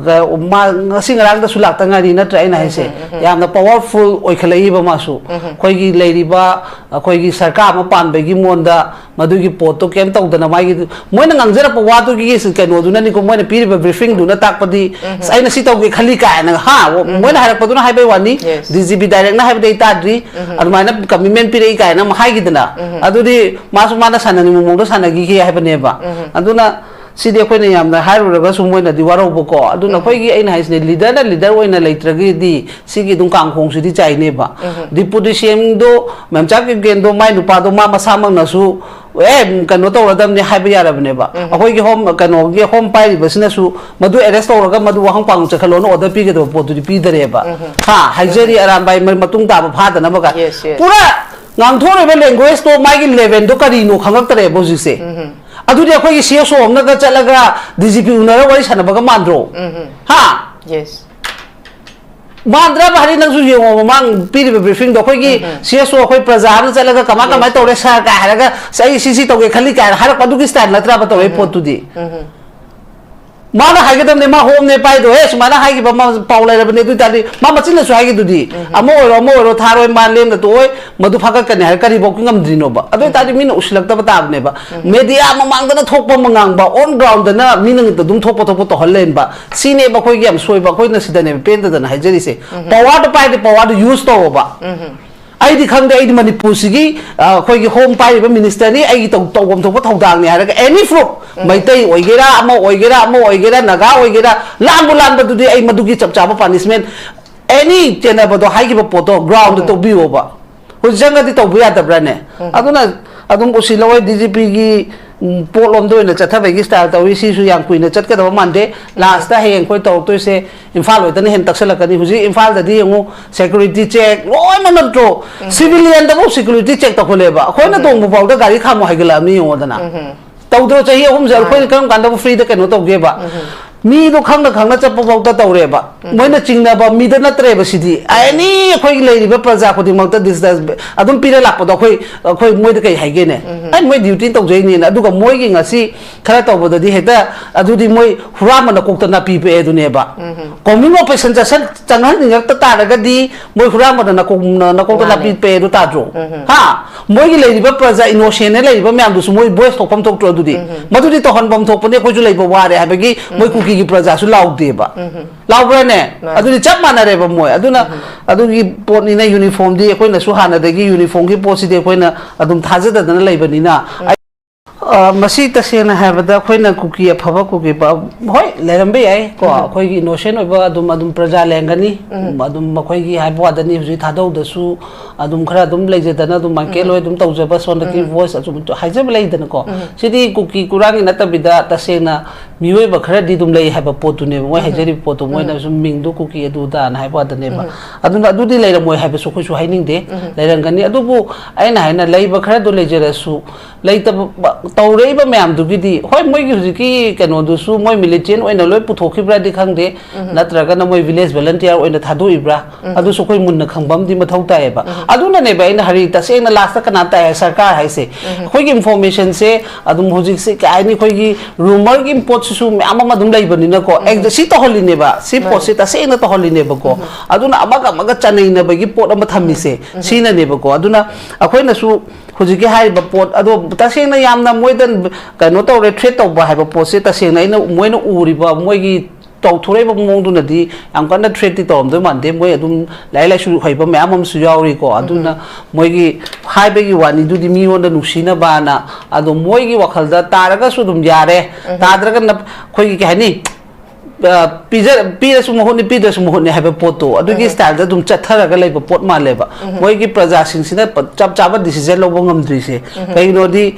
ꯃꯥ ꯉꯁꯤ ꯉꯔꯥꯡꯗꯁꯨ ꯂꯥꯛꯇ ꯉꯥꯏꯔꯤ ꯅꯠꯇ꯭ꯔꯥ ꯑꯩꯅ ꯍꯥꯏꯁꯦ? ꯌꯥꯝꯅ ꯄꯋꯥꯔꯐꯨꯜ ꯑꯣꯏꯈꯠꯂꯛꯏꯕ ꯃꯥꯁꯨ꯫ ꯑꯩꯈꯣꯏꯒꯤ ꯂꯩꯔꯤꯕ, ꯑꯩꯈꯣꯏꯒꯤ ꯁꯔꯀꯥꯔ ꯑꯃ ꯄꯥꯟꯕꯒꯤ ꯃꯉꯣꯟꯗ ꯃꯗꯨꯒꯤ ꯄꯣꯠꯇꯣ ꯀꯩꯝ ꯇꯧꯗꯅ, ꯃꯥꯒꯤ, ꯃꯣꯏꯅ ꯉꯥꯡꯖꯔꯛꯄ ꯋꯥꯗꯨꯒꯤ ꯀꯩꯅꯣꯗꯨꯅꯅꯤꯀꯣ, ꯃꯣꯏꯅ ꯄꯤꯔꯤꯕ ꯕ꯭ꯔꯤꯐꯤꯡꯗꯨꯅ ꯇꯥꯛꯄꯗꯤ, "ꯑꯁ, ꯑꯩꯅ ꯁꯤ ꯇꯧꯒꯦ ꯈꯜꯂꯤ" ꯀꯥꯏꯅ, ꯍꯥ, ꯃꯣꯏꯅ ꯍꯥꯏꯔꯛꯄꯗꯨꯅ ꯍꯥꯏꯕꯩ ꯋꯥꯅꯤ꯫ ꯗꯤ ꯖꯤ ꯄꯤ ꯗꯥꯏꯔꯦꯛꯅ ꯍꯥꯏꯕꯗꯤ ꯑꯩ ꯇꯥꯗ꯭ꯔꯤ꯫ ꯑꯗꯨꯃꯥꯏꯅ ꯀꯃꯤꯠꯃꯦꯟ ꯄꯤꯔꯛꯏ ꯀꯥꯏꯅ ꯑꯃ ꯍꯥꯏꯈꯤꯗꯅ, ꯑꯗꯨꯗꯤ ꯃꯥꯁꯨ ꯃꯥꯅ ꯁꯥꯟꯅꯅꯤꯡꯕ ꯃꯑꯣꯡꯗ ꯁꯥꯟꯅꯈꯤꯒꯦ ꯍꯥꯏꯕꯅꯦꯕ꯫ ꯑꯗꯨꯅ ꯁꯤꯗꯤ ꯑꯩꯈꯣꯏꯅ ꯌꯥꯝꯅ ꯍꯥꯏꯔꯨꯔꯒꯁꯨ ꯃꯣꯏꯅꯗꯤ ꯋꯥꯔꯧꯕꯀꯣ꯫ ꯑꯗꯨꯅ ꯑꯩꯈꯣꯏꯒꯤ, ꯑꯩꯅ ꯍꯥꯏꯁꯤꯅꯦ, ꯂꯤꯗꯔꯅ ꯂꯤꯗꯔ ꯑꯣꯏꯅ ꯂꯩꯇ꯭ꯔꯒꯗꯤ ꯁꯤꯒꯤ ꯑꯗꯨꯝ ꯀꯥꯡꯈꯣꯡꯁꯤꯗꯤ ꯆꯥꯏꯅꯦꯕ꯫ ꯗꯤꯄꯨꯇꯤ ꯁꯤ ꯑꯦꯝꯗꯣ, ꯃꯦꯝꯆꯥ ꯀꯤꯞꯒꯦꯟꯗꯣ, ꯃꯥꯏ ꯅꯨꯄꯥꯗꯣ ꯃꯥ ꯃꯁꯥꯃꯛꯅꯁꯨ, "ꯑꯦ, ꯀꯩꯅꯣ ꯇꯧꯔꯗꯕꯅꯤ" ꯍꯥꯏꯕ ꯌꯥꯔꯕꯅꯦꯕ꯫ ꯑꯩꯈꯣꯏꯒꯤ ꯍꯣꯝ, ꯀꯩꯅꯣꯒꯤ ꯍꯣꯝ ꯄꯥꯏꯔꯤꯕꯁꯤꯅꯁꯨ ꯃꯗꯨ ꯑꯦꯔꯦꯁ ꯇꯧꯔꯒ ꯃꯗꯨ ꯋꯥꯍꯪ ꯄꯥꯎꯍꯪ ꯆꯠꯈꯠꯂꯣꯅ ꯑꯣꯔꯗꯔ ꯄꯤꯒꯗꯕ ꯄꯣꯠꯇꯨꯗꯤ ꯄꯤꯗꯔꯦꯕ꯫ ꯍꯥ, ꯍꯥꯏꯖꯔꯤ ꯑꯔꯥꯟꯕꯥꯏ, ꯃ-, ꯃꯇꯨꯡ ꯇꯥꯕ ꯐꯥꯗꯅꯕꯒ꯫ Yes, yes. ꯄꯨꯔꯥ ꯉꯥꯡꯊꯣꯔꯛꯏꯕ language ꯇꯣ, ꯃꯥꯒꯤ level ꯗꯣ ꯀꯔꯤꯅꯣ ꯈꯪꯉꯛꯇꯔꯦꯕ ꯍꯧꯖꯤꯛꯁꯦ꯫ ꯑꯗꯨꯗꯤ ꯑꯩꯈꯣꯏꯒꯤ C S O ꯑꯃꯅꯒ ꯆꯠꯂꯒ D G P ꯎꯅꯔ ꯋꯥꯔꯤ ꯁꯥꯟꯅꯕꯒ ꯃꯥꯟꯗ꯭ꯔꯣ? ꯍꯥ? Yes. ꯃꯥꯟꯗ꯭ꯔꯕ ꯍꯥꯏꯗꯤ? ꯅꯪꯁꯨ ꯌꯦꯡꯉꯣ, ꯃꯃꯥꯡ ꯄꯤꯔꯤꯕ briefing ꯗꯣ, ꯑꯩꯈꯣꯏꯒꯤ C S O, ꯑꯩꯈꯣꯏ ꯄ꯭ꯔꯖꯥ ꯑꯃꯅ ꯆꯠꯂꯒ ꯀꯃꯥꯏ ꯀꯃꯥꯏ ꯇꯧꯔꯦ sir ꯀꯥꯏ ꯍꯥꯏꯔꯒ, "ꯑꯁ, ꯑꯩ ꯁꯤ ꯁꯤ ꯇꯧꯒꯦ ꯈꯜꯂꯤ" ꯀꯥꯏꯅ ꯍꯥꯏꯔꯛꯄ ꯑꯗꯨꯒꯤ style ꯅꯠꯇ꯭ꯔꯕ ꯇꯧꯔꯛꯏ ꯄꯣꯠꯇꯨꯗꯤ? ꯃꯥꯅ ꯍꯥꯏꯒꯗꯕꯅꯦ, ꯃꯥ home ꯅꯦ ꯄꯥꯏꯗꯣ, "ꯑꯦ, ꯁꯨꯃꯥꯏꯅ ꯍꯥꯏꯈꯤꯕ ꯑꯃ ꯄꯥꯎ ꯂꯩꯔꯕꯅꯦ", ꯑꯗꯨ ꯑꯣꯏ ꯇꯥꯔꯗꯤ ꯃꯥ ꯃꯆꯤꯟꯅꯁꯨ ꯍꯥꯏꯈꯤꯗꯨꯗꯤ, "ꯑꯃ ꯑꯣꯏꯔꯣ, ꯑꯃ ꯑꯣꯏꯔꯣ, ꯊꯥꯔꯣꯏ, ꯃꯥ ꯂꯦꯝꯅ ꯇꯣꯛꯑꯣꯏ, ꯃꯗꯨ ꯐꯒꯠꯀꯅꯤ" ꯍꯥꯏꯔ ꯀꯔꯤꯐꯥꯎꯒꯤ ꯉꯝꯗ꯭ꯔꯤꯅꯣꯕ? ꯑꯗꯨ ꯑꯣꯏ ꯇꯥꯔꯗꯤ ꯃꯤꯅ ꯎꯁꯤꯜꯂꯛꯇꯕ ꯇꯥꯕꯅꯦꯕ꯫ Media ꯃꯃꯥꯡꯗꯅ ꯊꯣꯛꯄ ꯑꯃ ꯉꯥꯡꯕ, on ground ꯗꯅ ꯃꯤꯅ ꯑꯗꯨꯝ ꯊꯣꯛꯄ ꯊꯣꯛꯄ ꯇꯧꯍꯜ ꯂꯩꯔꯝꯕ, ꯁꯤꯅꯦꯕ ꯑꯩꯈꯣꯏꯒꯤ ꯌꯥꯝ ꯁꯣꯏꯕ, ꯑꯩꯈꯣꯏꯅ ꯁꯤꯗꯅꯦꯕ ꯄꯦꯟꯗꯗꯅ ꯍꯥꯏꯖꯔꯤꯁꯦ꯫ Power ꯗꯣ ꯄꯥꯏꯔꯗꯤ power ꯗꯣ use ꯇꯧꯑꯣꯕ꯫ ꯑꯩꯗꯤ ꯈꯪꯗꯦ, ꯑꯩꯗꯤ ꯃꯅꯤꯄꯨꯔꯁꯤꯒꯤ, ꯑ, ꯑꯩꯈꯣꯏꯒꯤ home ꯄꯥꯏꯔꯤꯕ minister ꯅꯤ, ꯑꯩꯒꯤ ꯇꯧ-, ꯇꯧꯐꯝ ꯊꯣꯛꯄ ꯊꯧꯗꯥꯡꯅꯤ ꯍꯥꯏꯔꯒ any proof, ꯃꯩꯇꯩ ꯑꯣꯏꯒꯦꯔꯥ, ꯑꯃ ꯑꯣꯏꯒꯦꯔꯥ, ꯑꯃ ꯑꯣꯏꯒꯦꯔꯥ, ꯅꯥꯒꯥ ꯑꯣꯏꯒꯦꯔꯥ, ꯂꯥꯟꯕꯨ ꯂꯥꯟꯕꯗꯨꯗꯤ ꯑꯩ ꯃꯗꯨꯒꯤ ꯆꯞ ꯆꯥꯕ punishment, any ꯆꯦꯟꯅꯕꯗꯣ ꯍꯥꯏꯈꯤꯕ ꯄꯣꯠꯇꯣ ground ꯇꯧꯕꯤꯌꯣꯕ꯫ ꯍꯧꯖꯤꯛ ꯆꯪꯉꯗꯤ ꯇꯧꯕ ꯌꯥꯗꯕ꯭ꯔꯥꯅꯦ? ꯑꯗꯨꯅ ꯑꯗꯨꯝ ꯎꯁꯤꯜꯂꯛꯑꯣꯏ, D G P ꯒꯤ, ꯎꯝ, ꯄꯣꯠꯂꯣꯝꯗ ꯑꯣꯏꯅ ꯆꯠꯊꯕꯒꯤ style ꯇꯧꯏ꯫ ꯁꯤꯁꯨ ꯌꯥꯝ ꯀꯨꯏꯅ ꯆꯠꯀꯗꯕ ꯃꯥꯟꯗꯦ꯫ Last ꯇ ꯍꯌꯦꯡ ꯑꯩꯈꯣꯏ ꯇꯧꯔꯛꯇꯣꯏꯁꯦ ꯏꯝꯐꯥꯜ ꯑꯣꯏꯗꯅ ꯍꯦꯟꯅ ꯇꯛꯁꯜꯂꯛꯀꯅꯤ꯫ ꯍꯧꯖꯤꯛ ꯏꯝꯐꯥꯜꯗꯗꯤ ꯌꯦꯡꯉꯨ, security check ꯂꯣꯏꯅꯃꯛ ꯅꯠꯇ꯭ꯔꯣ? Civilian ꯗꯕꯨ security check ꯇꯧꯈꯠꯂꯦꯕ꯫ ꯑꯩꯈꯣꯏꯅ ꯇꯣꯡꯕ ꯐꯥꯎꯗ ꯒꯥꯔꯤ ꯈꯥꯝꯃꯣ ꯍꯥꯏꯒꯠꯂꯛꯑꯕꯅꯤ ꯌꯦꯡꯉꯣꯗꯅ꯫ ꯇꯧꯗ꯭ꯔꯣ? ꯆꯍꯤ ꯑꯍꯨꯝꯁꯦ ꯑꯩꯈꯣꯏꯅ ꯀꯔꯝ ꯀꯥꯟꯗꯕꯨ free ꯗ ꯀꯩꯅꯣ ꯇꯧꯒꯦꯕ? ꯃꯤꯗꯣ ꯈꯪꯅ ꯈꯪꯅ ꯆꯠꯄ ꯐꯥꯎꯗ ꯇꯧꯔꯦꯕ꯫ ꯃꯣꯏꯅ ꯆꯤꯡꯅꯕ ꯃꯤꯗ ꯅꯠꯇ꯭ꯔꯦꯕ ꯁꯤꯗꯤ꯫ Any ꯑꯩꯈꯣꯏꯒꯤ ꯂꯩꯔꯤꯕ ꯄ꯭ꯔꯖꯥ ꯈꯨꯗꯤꯡꯃꯛꯇ ꯗꯤꯁ-, ꯑꯗꯨꯝ ꯄꯤꯔ ꯂꯥꯛꯄꯗꯣ ꯑꯩꯈꯣꯏ, ꯑꯩꯈꯣꯏ ꯃꯣꯏꯗ ꯀꯩ ꯍꯥꯏꯒꯦꯅꯦ? ꯑꯩ ꯃꯣꯏ duty ꯇꯧꯖꯩꯅꯦꯅ꯫ ꯑꯗꯨꯒ ꯃꯣꯏꯒꯤ ꯉꯁꯤ ꯈꯔ ꯇꯧꯕꯗꯗꯤ ꯍꯦꯛꯇ ꯑꯗꯨꯗꯤ ꯃꯣꯏ ꯍꯨꯔꯥꯟꯕꯅ ꯀꯣꯛꯇ ꯅꯥꯄꯤ ꯄꯛꯑꯦ ꯑꯗꯨꯅꯦꯕ꯫ Combing operation ꯆꯠꯁꯟ-, ꯆꯪꯍꯟꯅꯤꯡꯉꯛꯇ ꯇꯥꯔꯒꯗꯤ ꯃꯣꯏ ꯍꯨꯔꯥꯟꯕꯅ ꯅꯀꯣꯛ-, ꯅꯀꯣꯛꯇ ꯅꯥꯄꯤ ꯄꯛꯑꯦ ꯑꯗꯨ ꯇꯥꯗ꯭ꯔꯣ? ꯍꯥ? ꯃꯣꯏꯒꯤ ꯂꯩꯔꯤꯕ ꯄ꯭ꯔꯖꯥ innocent ꯅ ꯂꯩꯔꯤꯕ ꯃꯌꯥꯝꯗꯨꯁꯨ ꯃꯣꯏ voice ꯊꯣꯛꯐꯝ ꯊꯣꯛꯇ꯭ꯔꯣ ꯑꯗꯨꯗꯤ? ꯃꯗꯨꯗꯤ ꯇꯧꯍꯟꯐꯝ ꯊꯣꯛꯄꯅꯤ, ꯑꯩꯈꯣꯏꯁꯨ ꯂꯩꯕ ꯋꯥꯔꯦ ꯍꯥꯏꯕꯒꯤ ꯃꯣꯏ ꯀꯨꯀꯤꯒꯤ ꯄ꯭ꯔꯖꯥꯁꯨ ꯂꯥꯎꯗꯦꯕ꯫ ꯂꯥꯎꯕ꯭ꯔꯥꯅꯦ? ꯑꯗꯨꯗꯤ ꯆꯞ ꯃꯥꯟꯅꯔꯦꯕ ꯃꯣꯏ꯫ ꯑꯗꯨꯅ ꯑꯗꯨꯒꯤ ꯄꯣꯠꯅꯤꯅ uniform ꯗꯤ ꯑꯩꯈꯣꯏꯅꯁꯨ ꯍꯥꯟꯅꯗꯒꯤ uniform ꯒꯤ ꯄꯣꯠꯁꯤꯗꯤ ꯑꯩꯈꯣꯏꯅ ꯑꯗꯨꯝ ꯊꯥꯖꯗꯗꯅ ꯂꯩꯕꯅꯤꯅ꯫ ꯑ, ꯃꯁꯤ ꯇꯁꯦꯡꯅ ꯍꯥꯏꯔꯕꯗ ꯑꯩꯈꯣꯏꯅ ꯀꯨꯀꯤ ꯑꯐꯕ ꯀꯨꯀꯤ ꯄ-, ꯍꯣꯏ, ꯂꯩꯔꯝꯕ ꯌꯥꯏ ꯀꯣ, ꯑꯩꯈꯣꯏꯒꯤ innocent ꯑꯣꯏꯕ ꯑꯗꯨꯝ, ꯑꯗꯨꯝ ꯄ꯭ꯔꯖꯥ ꯂꯩꯔꯝꯒꯅꯤ꯫ ꯑꯗꯨꯝ ꯃꯈꯣꯏꯒꯤ ꯍꯥꯏꯕ ꯋꯥꯗꯅꯤ, ꯍꯧꯖꯤꯛ ꯊꯥꯗꯧꯗꯁꯨ ꯑꯗꯨꯝ ꯈꯔ ꯑꯗꯨꯝ ꯂꯩꯖꯗꯅ ꯑꯗꯨꯝ ꯃꯥꯏꯀꯦꯜ ꯍꯣꯏ ꯑꯗꯨꯝ ꯇꯧꯖꯕ ꯁꯣꯝꯗꯒꯤ voice ꯑꯁꯨꯝ ꯍꯥꯏꯖꯕ ꯂꯩꯗꯅꯀꯣ꯫ ꯁꯤꯗꯤ ꯀꯨꯀꯤ ꯀꯨꯔꯥꯡꯒꯤ ꯅꯠꯇꯕꯤꯗ ꯇꯁꯦꯡꯅ ꯃꯤꯑꯣꯏꯕ ꯈꯔꯗꯤ ꯑꯗꯨꯝ ꯂꯩ ꯍꯥꯏꯕ ꯄꯣꯠꯇꯨꯅꯦꯕ, ꯃꯣꯏ ꯍꯥꯏꯖꯔꯤꯕ ꯄꯣꯠꯇꯣ, ꯃꯣꯏꯅ ꯁꯨꯝ ꯃꯤꯡꯗꯣ ꯀꯨꯀꯤ ꯑꯗꯨ ꯑꯗꯥꯅ ꯍꯥꯏꯕ ꯋꯥꯗꯅꯦꯕ꯫ ꯑꯗꯨꯅ ꯑꯗꯨꯗꯤ ꯂꯩꯔꯝꯃꯣꯏ ꯍꯥꯏꯕꯁꯨ ꯑꯩꯈꯣꯏꯁꯨ ꯍꯥꯏꯅꯤꯡꯗꯦ꯫ ꯂꯩꯔꯝꯒꯅꯤ, ꯑꯗꯨꯕꯨ ꯑꯩꯅ ꯍꯥꯏꯅ ꯂꯩꯕ ꯈꯔꯗꯣ ꯂꯩꯖꯔꯁꯨ, ꯂꯩꯇꯕ, ꯇꯧꯔꯛꯏꯕ ꯃꯌꯥꯝꯗꯨꯒꯤꯗꯤ, ꯍꯣꯏ, ꯃꯣꯏꯒꯤ ꯍꯧꯖꯤꯛꯀꯤ ꯀꯩꯅꯣꯗꯨꯁꯨ ꯃꯣꯏ militant ꯑꯣꯏꯅ ꯂꯣꯏ ꯄꯨꯊꯣꯛꯈꯤꯕ꯭ꯔꯥꯗꯤ ꯈꯪꯗꯦ, ꯅꯠꯇ꯭ꯔꯒꯅ ꯃꯣꯏ village volunteer ꯑꯣꯏꯅ ꯊꯥꯗꯣꯛꯏꯕ꯭ꯔꯥ, ꯑꯗꯨꯁꯨ ꯑꯩꯈꯣꯏ ꯃꯨꯟꯅ ꯈꯪꯕ ꯑꯃꯗꯤ ꯃꯊꯧ ꯇꯥꯏꯌꯦꯕ꯫ ꯑꯗꯨꯅꯅꯦꯕ ꯑꯩꯅ ꯍꯥꯏꯔꯤ, ꯇꯁꯦꯡꯅ last ꯀꯅꯥ ꯇꯥꯏ ꯍꯥꯏ? ꯁꯔꯀꯥꯔ ꯍꯥꯏꯁꯦ꯫ ꯑꯩꯈꯣꯏꯒꯤ informationꯁꯦ ꯑꯗꯨꯝ ꯍꯧꯖꯤꯛꯁꯦ ꯀꯩ ꯍꯥꯏꯅꯤ, ꯑꯩꯈꯣꯏꯒꯤ rumorꯒꯤ ꯄꯣꯠꯁꯤꯁꯨ ꯃꯌꯥꯝ ꯑꯃ ꯑꯗꯨꯝ ꯂꯩꯕꯅꯤꯅꯀꯣ, ꯑꯦꯛꯖ-, ꯁꯤ ꯇꯧꯍꯜꯂꯤꯅꯦꯕ, ꯁꯤ ꯄꯣꯠꯁꯦ ꯇꯁꯦꯡꯅ ꯇꯧꯍꯜꯂꯤꯅꯦꯕꯀꯣ꯫ ꯑꯗꯨꯅ ꯑꯃꯒ ꯑꯃꯒ ꯆꯅꯩꯅꯕꯒꯤ ꯄꯣꯠ ꯑꯃ ꯊꯝꯃꯤꯁꯦ ꯁꯤꯅꯅꯦꯕꯀꯣ꯫ ꯑꯗꯨꯅ ꯑꯩꯈꯣꯏꯅꯁꯨ ꯍꯧꯖꯤꯛꯀꯤ ꯍꯥꯏꯔꯤꯕ ꯄꯣꯠ ꯑꯗꯣ ꯇꯁꯦꯡꯅ ꯌꯥꯝꯅ ꯃꯣꯏꯗ ꯀꯩꯅꯣ ꯇꯧꯔꯦ, threat ꯇꯧꯕ ꯍꯥꯏꯕ ꯄꯣꯠꯁꯦ ꯇꯁꯦꯡꯅ ꯑꯩꯅ, ꯃꯣꯏꯅ ꯎꯔꯤꯕ, ꯃꯣꯏꯒꯤ ꯇꯧꯊꯣꯔꯛꯏꯕ ꯃꯑꯣꯡꯗꯨꯅꯗꯤ ꯌꯥꯝ ꯀꯟꯅ threatꯇꯤ ꯇꯧꯔꯝꯗꯣꯏ ꯃꯥꯟꯗꯦ꯫ ꯃꯣꯏ ꯑꯗꯨꯝ ꯂꯥꯏꯔꯤꯛ ꯂꯥꯏꯁꯨ ꯍꯩꯕ ꯃꯌꯥꯝ ꯑꯃꯁꯨ ꯌꯥꯎꯔꯤꯀꯣ꯫ ꯑꯗꯨꯅ ꯃꯣꯏꯒꯤ ꯍꯥꯏꯕꯒꯤ ꯋꯥꯅꯤꯗꯨꯗꯤ ꯃꯤꯉꯣꯟꯗ ꯅꯨꯡꯁꯤꯅꯕꯅ, ꯑꯗꯣ ꯃꯣꯏꯒꯤ ꯋꯥꯈꯜꯗ ꯇꯥꯔꯒꯁꯨ ꯑꯗꯨꯝ ꯌꯥꯔꯦ, ꯇꯥꯗ꯭ꯔꯒꯅ ꯑꯩꯈꯣꯏꯒꯤ ꯀꯩ ꯍꯥꯏꯅꯤ, ꯑ, ꯄꯤꯖ-, ꯄꯤꯔꯁꯨ ꯃꯍꯨꯠꯅꯤ, ꯄꯤꯗ꯭ꯔꯁꯨ ꯃꯍꯨꯠꯅꯤ ꯍꯥꯏꯕ ꯄꯣꯠꯇꯣ, ꯑꯗꯨꯒꯤ styleꯗ ꯑꯗꯨꯝ ꯆꯠꯊꯔꯒ ꯂꯩꯕ ꯄꯣꯠ ꯃꯥꯜꯂꯦꯕ꯫ ꯃꯣꯏꯒꯤ ꯄ꯭ꯔꯖꯥꯁꯤꯡꯁꯤꯅ ꯄ-, ꯆꯞ ꯆꯥꯕ decision ꯂꯧꯕ ꯉꯝꯗ꯭ꯔꯤꯁꯦ꯫ ꯀꯩꯒꯤꯅꯣꯗꯤ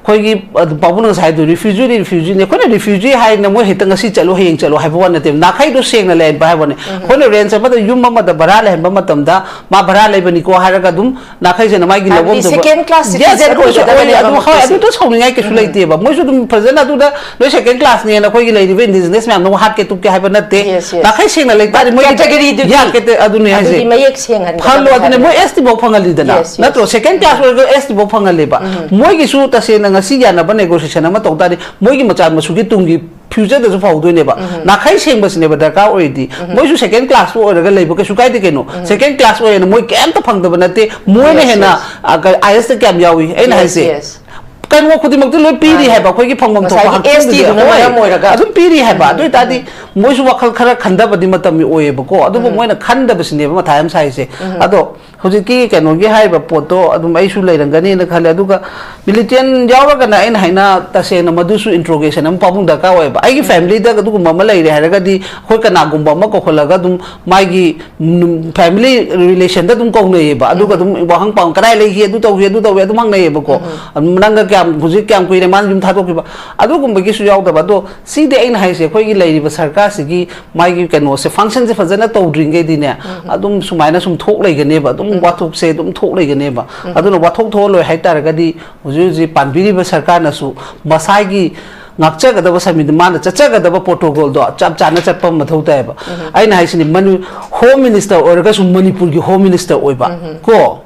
ꯑꯩꯈꯣꯏꯒꯤ, ꯑꯗꯨ ꯄꯥꯕꯨꯡꯅ ꯉꯁꯥꯏ ꯍꯥꯏꯗꯣ, refugeeꯗꯤ refugeeꯅꯤ꯫ ꯑꯩꯈꯣꯏꯅ refugeeꯒꯤ ꯍꯥꯏꯅ ꯃꯣꯏ ꯍꯦꯛꯇ ꯉꯁꯤ ꯆꯠꯂꯣ, ꯍꯌꯦꯡ ꯆꯠꯂꯣ ꯍꯥꯏꯕ ꯋꯥ ꯅꯠꯇꯦꯕ꯫ ꯅꯥꯈꯩꯗꯣ ꯁꯦꯡꯅ ꯂꯩꯍꯟꯕ ꯍꯥꯏꯕ ꯋꯥꯅꯤ꯫ ꯑꯩꯈꯣꯏꯅ range ꯑꯃꯗ, ꯌꯨꯝ ꯑꯃꯗ ꯚꯔꯥ ꯂꯩꯍꯟꯕ ꯃꯇꯝꯗ, ꯃꯥ ꯚꯔꯥ ꯂꯩꯕꯅꯤꯀꯣ ꯍꯥꯏꯔꯒ ꯑꯗꯨꯝ ꯅꯥꯈꯩꯁꯦꯅ ꯃꯥꯒꯤ ꯍꯥꯏꯕꯗꯤ ꯂꯧꯐꯝ ꯊꯣꯛꯄ, second class yes, citizen ꯑꯗꯨꯁꯨ ꯑꯣꯏꯒꯗꯕꯅꯦꯕ ꯑꯣꯏ, ꯑꯗꯨ, ꯍꯣꯏ, ꯃꯈꯣꯏꯁꯦ꯫ ꯑꯗꯨꯗ ꯁꯥꯎꯅꯤꯡꯉꯥꯏ ꯀꯩꯁꯨ ꯂꯩꯇꯦꯕ꯫ ꯃꯣꯏꯁꯨ ꯑꯗꯨꯝ ꯐꯖꯅ ꯑꯗꯨꯗ ꯅꯣꯏ second classꯅꯦꯅ ꯑꯩꯈꯣꯏꯒꯤ ꯂꯩꯔꯤꯕ indigenous ꯃꯌꯥꯝꯅ ꯑꯃꯨꯛ ꯍꯥꯠꯀꯦ ꯇꯨꯞꯀꯦ ꯍꯥꯏꯕ ꯅꯠꯇꯦ꯫ Yes, yes꯫ ꯅꯥꯈꯩ ꯁꯦꯡꯅ ꯂꯩ ꯇꯥꯔꯗꯤ ꯃꯣꯏꯒꯤ categoryꯗꯨꯗꯤ, ꯌꯥ, cate-, ꯑꯗꯨꯅꯦ ꯍꯥꯏꯁꯦ꯫ ꯑꯗꯨꯗꯤ ꯃꯌꯦꯛ ꯁꯦꯡꯍꯟꯒꯗꯕꯅꯦ ꯐꯍꯜꯂꯣ, ꯑꯗꯨꯅꯦ ꯃꯣꯏ ꯍꯥꯏꯕꯅꯦ꯫ ST ꯐꯥꯎ ꯐꯪꯍꯜꯂꯤꯗꯅ꯫ Yes, yes꯫ ꯅꯠꯇ꯭ꯔꯣ? Second class ꯑꯣꯏꯔꯒ ST ꯐꯥꯎ ꯐꯪꯍꯜꯂꯦꯕ꯫ ꯃꯣꯏꯒꯤꯁꯨ ꯇꯁꯦꯡꯅ ꯉꯁꯤ ꯌꯥꯅꯕ negotiation ꯑꯃ ꯇꯧ ꯇꯥꯔꯗꯤ ꯃꯣꯏꯒꯤ ꯃꯆꯥ ꯃꯁꯨꯒꯤ ꯇꯨꯡꯒꯤ futureꯗꯁꯨ ꯐꯍꯧꯗꯣꯏꯅꯦꯕ꯫ ꯅꯥꯈꯩ ꯁꯦꯡꯕꯁꯤꯅꯦꯕ ꯗꯔꯀꯥꯔ ꯑꯣꯏꯔꯤꯗꯤ꯫ ꯃꯣꯏꯁꯨ second classꯇ ꯑꯣꯏꯔꯒ ꯂꯩꯕ ꯀꯩꯁꯨ ꯀꯥꯏꯗꯦ ꯀꯩꯅꯣ꯫ Second class ꯑꯣꯏꯌꯦꯅ ꯃꯣꯏ ꯀꯩꯝꯇ ꯐꯪꯗꯕ ꯅꯠꯇꯦ꯫ ꯃꯣꯏꯅ yes, ꯍꯦꯟꯅ, yes꯫ ꯑ, ꯀ-, IASꯇ ꯀꯌꯥꯝ ꯌꯥꯎꯏ? ꯑꯩꯅ yes, ꯍꯥꯏꯁꯦ꯫ Yes꯫ ꯀꯩꯅꯣ ꯈꯨꯗꯤꯡꯃꯛꯇꯤ ꯂꯣꯏ ꯄꯤꯔꯤ ꯃꯥꯅꯦ꯫ ꯍꯥꯏꯕ, ꯑꯩꯈꯣꯏꯒꯤ ꯐꯪꯐꯝ ꯊꯣꯛꯄ ꯉꯁꯥꯏꯒꯤ ꯍꯛꯆꯥꯡꯗꯨꯗꯤ꯫ STꯗꯨꯅ ꯍꯣꯏ꯫ ꯃꯔꯝ ꯑꯣꯏꯔꯒ꯫ ꯑꯗꯨꯝ ꯄꯤꯔꯤ ꯍꯥꯏꯕ꯫ ꯑꯗꯨ ꯑꯣꯏꯇꯥꯔꯗꯤ ꯃꯣꯏꯁꯨ ꯋꯥꯈꯜ ꯈꯔ ꯈꯟꯊꯕꯗꯤ ꯃꯇꯝ ꯑꯣꯏꯌꯦꯕꯀꯣ꯫ ꯑꯗꯨꯕꯨ ꯃꯣꯏꯅ ꯈꯟꯗꯕꯁꯤꯅꯦꯕ ꯃꯊꯥ ꯌꯥꯝ ꯁꯥꯏꯁꯦ꯫ ꯑꯗꯣ ꯍꯧꯖꯤꯛꯀꯤ ꯀꯩꯅꯣꯒꯤ ꯍꯥꯏꯔꯤꯕ ꯄꯣꯠꯇꯣ ꯑꯗꯨꯝ ꯑꯩꯁꯨ ꯂꯩꯔꯝꯒꯅꯤꯅ ꯈꯜꯂꯦ꯫ ꯑꯗꯨꯒ militant ꯌꯥꯎꯔꯒꯅ ꯑꯩꯅ ꯍꯥꯏꯅ ꯇꯁꯦꯡꯅ ꯃꯗꯨꯁꯨ interrogation ꯑꯃ ꯄꯥꯕꯨꯡ ꯗꯔꯀꯥꯔ ꯑꯣꯏꯌꯦꯕ꯫ ꯑꯩꯒꯤ familyꯗ ꯑꯗꯨꯒꯨꯝꯕ ꯑꯃ ꯂꯩꯔꯦ ꯍꯥꯏꯔꯒꯗꯤ ꯑꯩꯈꯣꯏ ꯀꯅꯥꯒꯨꯝꯕ ꯑꯃ ꯀꯧꯈꯠꯂꯒ ꯑꯗꯨꯝ ꯃꯥꯒꯤ, ꯎꯝ, family relationꯗ ꯑꯗꯨꯝ ꯀꯧꯅꯩꯌꯦꯕ꯫ ꯑꯗꯨꯒ ꯑꯗꯨꯝ ꯋꯥꯍꯪ ꯄꯥꯎ ꯀꯗꯥꯏ ꯂꯩꯈꯤ, ꯑꯗꯨ ꯇꯧꯈꯤ, ꯑꯗꯨ ꯇꯧꯈꯤ ꯑꯗꯨꯝ ꯍꯪꯅꯩꯌꯦꯕꯀꯣ꯫ ꯅꯪꯒ ꯀꯌꯥ ꯌꯥꯝ, ꯍꯧꯖꯤꯛ ꯀꯌꯥꯝ ꯀꯨꯏꯔꯦ ꯃꯥꯅ ꯌꯨꯝ ꯊꯥꯗꯣꯛꯈꯤꯕ? ꯑꯗꯨꯒꯨꯝꯕꯒꯤꯁꯨ ꯌꯥꯎꯗꯕ꯫ ꯑꯗꯣ ꯁꯤꯗꯤ ꯑꯩꯅ ꯍꯥꯏꯁꯦ, ꯑꯩꯈꯣꯏꯒꯤ ꯂꯩꯔꯤꯕ ꯁꯔꯀꯥꯔꯁꯤꯒꯤ ꯃꯥꯒꯤ ꯀꯩꯅꯣꯁꯦ, ꯐꯪꯁꯟꯁꯦ ꯐꯖꯅ ꯇꯧꯗ꯭ꯔꯤꯉꯩꯗꯤꯅꯦ, ꯑꯗꯨꯝ ꯁꯨꯃꯥꯏꯅ ꯁꯨꯝ ꯊꯣꯛ ꯂꯩꯒꯅꯦꯕ, ꯑꯗꯨꯝ ꯋꯥꯊꯣꯛꯁꯦ ꯑꯗꯨꯝ ꯊꯣꯛ ꯂꯩꯒꯅꯦꯕ꯫ ꯑꯗꯨꯅ ꯋꯥꯊꯣꯛ ꯊꯣꯛꯍꯜꯂꯣꯏ ꯍꯥꯏꯇꯥꯔꯒꯗꯤ, ꯍꯧꯖꯤꯛ ꯍꯧꯖꯤꯛ ꯄꯥꯟꯕꯤꯔꯤꯕ ꯁꯔꯀꯥꯔꯅꯁꯨ ꯃꯁꯥꯒꯤ ꯉꯥꯛꯆꯒꯗꯕ ꯁꯃꯤꯗ ꯃꯥꯅ ꯆꯠꯆꯒꯗꯕ ꯄ꯭ꯔꯣꯇꯣꯀꯣꯜꯗꯣ ꯆꯞ ꯆꯥꯅ ꯆꯠꯄ ꯑꯃ ꯃꯊꯧ ꯇꯥꯏꯌꯦꯕ꯫ ꯑꯩꯅ ꯍꯥꯏꯁꯤꯅꯤ, ꯃꯅꯤ-, ꯍꯣꯝ ꯃꯤꯅꯤꯁꯇꯔ ꯑꯣꯏꯔꯒꯁꯨ ꯃꯅꯤꯄꯨꯔꯒꯤ ꯍꯣꯝ ꯃꯤꯅꯤꯁꯇꯔ ꯑꯣꯏꯕ, ꯀꯣ?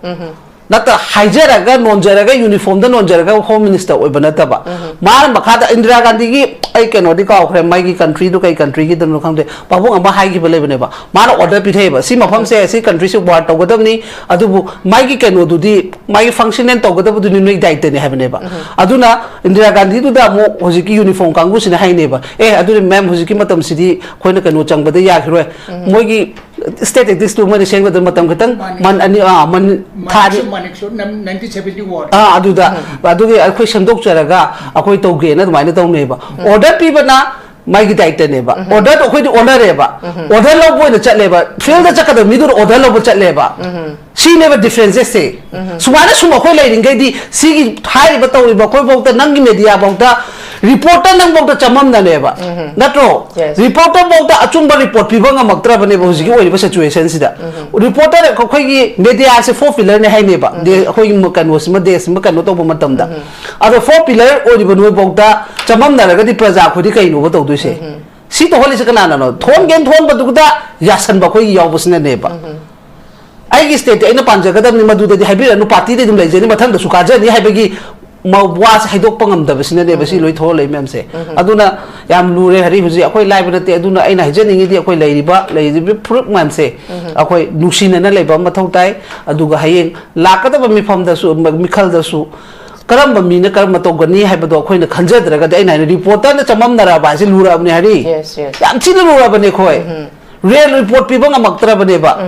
ꯅꯠꯇ ꯍꯥꯏꯖꯔꯒ, ꯅꯣꯟꯖꯔꯒ, ꯌꯨꯅꯤꯐꯣꯔꯝꯗ ꯅꯣꯟꯖꯔꯒ ꯍꯣꯝ ꯃꯤꯅꯤꯁꯇꯔ ꯑꯣꯏꯕ ꯅꯠꯇꯕ, ꯃꯥꯅ ꯃꯈꯥꯗ ꯏꯟꯗꯤꯔꯥ ꯒꯥꯟꯙꯤꯒꯤ, ꯑꯩ ꯀꯩꯅꯣꯗꯤ ꯀꯥꯎꯈ꯭ꯔꯦ, ꯃꯥꯒꯤ ꯀꯟꯇ꯭ꯔꯤꯗꯨ ꯀꯩ ꯀꯟꯇ꯭ꯔꯤꯒꯤꯗꯅꯣ ꯈꯪꯗꯦ, ꯄꯥꯕꯨꯡ ꯑꯃ ꯍꯥꯏꯈꯤꯕ ꯂꯩꯕꯅꯦꯕ, ꯃꯥꯅ ꯑꯣꯔꯗꯔ ꯄꯤꯊꯩꯑꯕ, "ꯁꯤ ꯃꯐꯝꯁꯦ, ꯁꯤ ꯀꯟꯇ꯭ꯔꯤꯁꯦ ꯋꯥꯔ ꯇꯧꯒꯗꯕꯅꯤ, ꯑꯗꯨꯕꯨ ꯃꯥꯒꯤ ꯀꯩꯅꯣꯗꯨꯗꯤ, ꯃꯥꯒꯤ ꯐꯪꯁꯟꯅꯦꯜ ꯇꯧꯒꯗꯕꯗꯨꯗꯤ ꯅꯣꯏ ꯗꯥꯏꯇꯅꯤ" ꯍꯥꯏꯕꯅꯦꯕ꯫ ꯑꯗꯨꯅ ꯏꯟꯗꯤꯔꯥ ꯒꯥꯟꯙꯤꯗꯨꯗ ꯑꯃꯨꯛ ꯍꯧꯖꯤꯛꯀꯤ ꯌꯨꯅꯤꯐꯣꯔꯝ ꯀꯥꯡꯕꯨꯁꯤꯅ ꯍꯥꯏꯅꯦꯕ, "ꯑꯦ, ꯑꯗꯨꯗꯤ ꯃꯦꯝ, ꯍꯧꯖꯤꯛꯀꯤ ꯃꯇꯝꯁꯤꯗꯤ ꯑꯩꯈꯣꯏꯅ ꯀꯩꯅꯣ ꯆꯪꯕꯗ ꯌꯥꯈꯤꯔꯣꯏ, ꯃꯣꯏꯒꯤ ꯁ꯭ꯇꯦꯇꯤꯁ꯭ꯇꯤꯛꯁꯇꯨ ꯃꯣꯏꯅ ꯁꯦꯝꯒꯗꯕ ꯃꯇꯝ ꯈꯤꯇꯪ ꯃꯥꯅꯤ꯫ ꯃꯟ ꯑꯅꯤ, ꯑꯥ, ꯃꯟ ꯊꯥ ꯑꯅꯤ, ꯃꯥꯅꯤꯛꯁꯣ, ꯅꯝ-, ꯅꯥꯏꯟꯇꯤꯟ ꯁꯚꯦꯟꯇꯤ ꯋꯥꯟ꯫ ꯑꯥ, ꯑꯗꯨꯗ, ꯑꯗꯨꯒꯤ ꯑꯩꯈꯣꯏ ꯁꯦꯝꯗꯣꯛꯆꯔꯒ ꯑꯩꯈꯣꯏ ꯇꯧꯒꯦꯅ ꯑꯗꯨꯃꯥꯏꯅ ꯇꯧꯅꯦꯕ꯫ ꯑꯣꯔꯗꯔ ꯄꯤꯕꯅ ꯃꯥꯒꯤ ꯗꯥꯏꯇꯅꯦꯕ꯫ ꯑꯣꯔꯗꯔꯗꯣ ꯑꯩꯈꯣꯏꯗꯤ ꯑꯣꯅꯔꯦꯕ꯫ ꯑꯣꯔꯗꯔ ꯂꯧꯕ ꯑꯣꯏꯅ ꯆꯠꯂꯦꯕ꯫ ꯐꯤꯜꯗ ꯆꯠꯀꯗꯕ ꯃꯤꯗꯨꯅ ꯑꯣꯔꯗꯔ ꯂꯧꯕ ꯆꯠꯂꯦꯕ꯫ ꯁꯤꯅꯦꯕ ꯗꯤꯐ꯭ꯔꯦꯟꯁꯦꯁꯁꯦ꯫ ꯁꯨꯃꯥꯏꯅ ꯁꯨꯝ ꯑꯩꯈꯣꯏ ꯂꯩꯔꯤꯉꯩꯗꯤ ꯁꯤꯒꯤ ꯍꯥꯏꯔꯤꯕ ꯇꯧꯔꯤꯕ ꯑꯩꯈꯣꯏꯐꯥꯎꯗ, ꯅꯪꯒꯤ ꯃꯦꯗꯤꯌꯥꯐꯥꯎꯗ, ꯔꯤꯄꯣꯔꯇꯔ ꯅꯪꯐꯥꯎꯗ ꯆꯃꯝꯅꯅꯦꯕ꯫ ꯅꯠꯇ꯭ꯔꯣ? Yes. ꯔꯤꯄꯣꯔꯇꯔ ꯐꯥꯎꯗ ꯑꯆꯨꯝꯕ ꯔꯤꯄꯣꯔꯠ ꯄꯤꯕ ꯉꯝꯃꯛꯇ꯭ꯔꯕꯅꯦꯕ ꯍꯧꯖꯤꯛꯀꯤ ꯑꯣꯏꯔꯤꯕ ꯁꯤꯆꯨꯋꯦꯁꯟꯁꯤꯗ꯫ ꯔꯤꯄꯣꯔꯇꯔ ꯑꯩꯈꯣꯏꯒꯤ ꯃꯦꯗꯤꯌꯥꯁꯦ ꯐꯣꯔ ꯄꯤꯂꯔꯅꯦ ꯍꯥꯏꯅꯦꯕ꯫ ꯗꯦ-, ꯑꯩꯈꯣꯏꯒꯤ ꯃ-, ꯀꯩꯅꯣꯁꯤꯃ, ꯗꯦꯁꯁꯤꯃ ꯀꯩꯅꯣ ꯇꯧꯕ ꯃꯇꯝꯗ꯫ ꯑꯗꯣ ꯐꯣꯔ ꯄꯤꯂꯔ ꯑꯣꯏꯔꯤꯕ ꯅꯣꯏꯐꯥꯎꯗ ꯆꯃꯝꯅꯔꯒꯗꯤ ꯄ꯭ꯔꯖꯥ ꯑꯩꯈꯣꯏꯗꯤ ꯀꯩꯅꯣꯕ ꯇꯧꯗꯣꯏꯁꯦ? ꯁꯤ ꯊꯣꯛꯍꯜꯂꯤꯁꯦ ꯀꯅꯥꯅꯅꯣ? ꯊꯣꯛꯍꯟꯒꯦꯅ ꯊꯣꯛꯍꯟꯕꯗꯨꯗ ꯌꯥꯁꯟꯕ ꯑꯩꯈꯣꯏꯒꯤ ꯌꯥꯎꯕꯁꯤꯅꯅꯦꯕ꯫ ꯑꯩꯒꯤ ꯁ꯭ꯇꯦꯠꯇꯤ ꯑꯩꯅ ꯄꯥꯟꯖꯒꯗꯕꯅꯤ, ꯃꯗꯨꯗꯗꯤ ꯍꯥꯏꯕꯤꯔꯛꯑꯅꯨ, ꯄꯥꯔꯇꯤꯗꯤ ꯑꯗꯨꯝ ꯂꯩꯖꯅꯤ, ꯃꯊꯪꯗꯁꯨ ꯀꯥꯖꯅꯤ ꯍꯥꯏꯕꯒꯤ ꯃ-, ꯋꯥꯁꯦ ꯍꯥꯏꯗꯣꯛꯄ ꯉꯝꯗꯕꯁꯤꯅꯅꯦꯕ ꯁꯤ ꯂꯣꯏ ꯊꯣꯛꯍꯜꯂꯛꯏ ꯃꯌꯥꯝꯁꯦ꯫ ꯑꯗꯨꯅ ꯌꯥꯝ ꯂꯨꯔꯦ ꯍꯥꯏꯗꯤ, ꯍꯧꯖꯤꯛ ꯑꯩꯈꯣꯏ ꯂꯥꯏꯕ ꯅꯠꯇꯦ꯫ ꯑꯗꯨꯅ ꯑꯩꯅ ꯍꯥꯏꯖꯅꯤꯡꯉꯤꯗꯤ, ꯑꯩꯈꯣꯏ ꯂꯩꯔꯤꯕ, ꯂꯩꯔꯤꯕ ꯐꯨꯔꯨꯞ ꯃꯌꯥꯝꯁꯦ ꯑꯩꯈꯣꯏ ꯅꯨꯡꯁꯤꯅꯅ ꯂꯩꯕ ꯑꯃ ꯃꯊꯧ ꯇꯥꯏ꯫ ꯑꯗꯨꯒ ꯍꯌꯦꯡ ꯂꯥꯛꯀꯗꯕ ꯃꯤꯐꯝꯗꯁꯨ, ꯃ-, ꯃꯤꯈꯜꯗꯁꯨ ꯀꯔꯝꯕ ꯃꯤꯅ ꯀꯔꯝꯕ ꯇꯧꯒꯅꯤ ꯍꯥꯏꯕꯗꯣ ꯑꯩꯈꯣꯏꯅ ꯈꯟꯖꯗ꯭ꯔꯒꯗꯤ, ꯑꯩꯅ ꯍꯥꯏꯅ ꯔꯤꯄꯣꯔꯇꯔꯅ ꯆꯃꯝꯅꯔꯕ ꯍꯥꯏꯁꯦ ꯂꯨꯔꯛꯑꯕꯅꯦ ꯍꯥꯏꯔꯤ꯫ Yes, yes. ꯌꯥꯝ ꯊꯤꯅ ꯂꯨꯔꯕꯅꯦ ꯑꯩꯈꯣꯏ꯫ ꯔꯤꯌꯦꯜ ꯔꯤꯄꯣꯔꯠ ꯄꯤꯕ ꯉꯝꯃꯛꯇ꯭ꯔꯕꯅꯦꯕ꯫